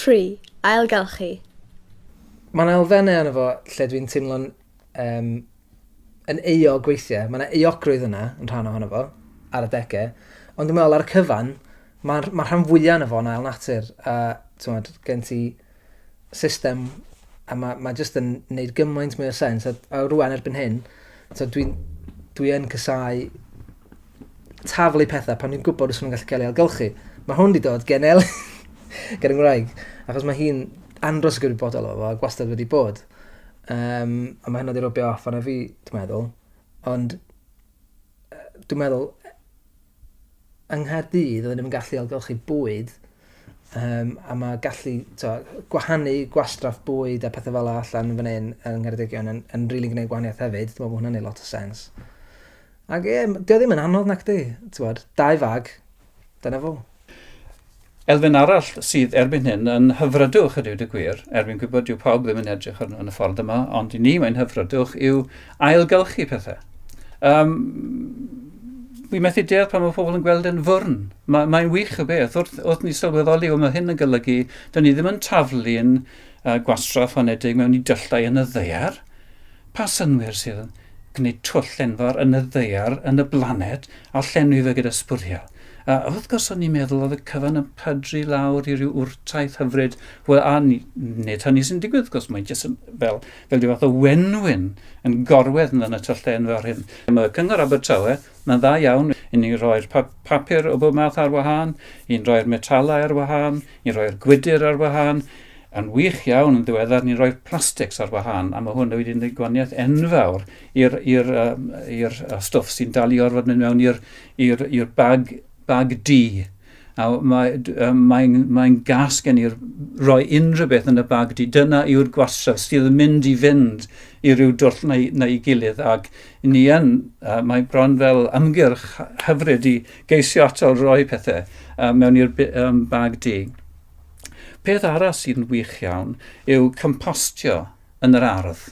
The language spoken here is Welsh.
3. Ailgylchu. Mae 'na elfennau arno fo lle dwi'n teimlo'n um, yn euog weithiau. Mae yna euogrwydd yna yn rhan ohono fo ar adegau. Ond dwi'n meddwl ar y cyfan, mae'r ma rhan fwyaf yna fo'n ail natur. A ti'n gen ti system a mae ma jyst yn neud gymaint mwy o sens. A, a rwan erbyn hyn, so dwi'n dwi yn casau taflu pethau pan dwi'n gwybod os nhw'n gallu cael ei ailgylchu. Mae hwn wedi dod gen El gen y ngwraig, achos mae hi'n andros o gwybodol o fo, a gwastad wedi bod. Um, a mae hynna wedi rwbio off arna fi, dwi'n meddwl. Ond dwi'n meddwl, yng Nghaerdydd, oedden nhw'n gallu ailgylchu bwyd, um, a mae gallu to, gwahanu gwastraff bwyd a pethau fel allan fan hyn yng Ngheredigion yn, yn rili really gwneud gwahaniaeth hefyd. Dwi'n meddwl bod hwnna'n gwneud lot o sens. Ac ie, dio ddim yn anodd nac di. Ti'n dau fag, dyna fo. Elfen arall sydd erbyn hyn yn hyfrydwch a dweud y gwir, erbyn gwybod dyw pawb ddim yn edrych yn, yn y ffordd yma, ond i ni mae'n hyfrydwch yw ailgylchu pethau. Um, fi methu deall pan mae pobl yn gweld yn fwrn. Mae'n mae wych o beth. Wrth, wrth ni sylweddoli, o mae hyn yn golygu, dyn ni ddim yn taflu'n uh, gwastraff honedig mewn i dyllau yn y ddaear. Pa synnwyr sydd yn gwneud twll enfawr yn y ddaear, yn y blaned, a llenwi fe gyda sbwriel? A wrth gwrs o'n i'n meddwl oedd y cyfan yn pydru lawr i ryw wrtaith hyfryd. Wel, a ni, nid hynny sy'n digwydd, wrth gwrs, mae'n jyst yn fel, fel rhyw fath o wenwyn yn gorwedd yn y tyllau enfawr hyn. Mae Cyngor Abertawe, mae'n dda iawn i ni roi'r papur o bob math ar wahân, i'n rhoi'r metalau ar wahân, i'n rhoi'r gwydr ar wahân, Yn wych iawn yn ddiweddar, ni'n rhoi'r plastics ar wahân, a mae hwn wedi gwneud gwahaniaeth enfawr i'r i'r um, i'r stwff sy'n dal i orfod mynd mewn i'r i'r i'r bag bag du. A mae, um, mae'n mae gas gen i roi unrhyw beth yn y bag du. Dyna yw'r gwastraff sydd yn mynd i fynd i ryw dwll neu, neu gilydd. Ac ni yn, uh, mae bron fel ymgyrch hyfryd i geisio atal roi pethau uh, mewn i'r um, bag du. Peth arall sydd yn wych iawn yw compostio yn yr ardd.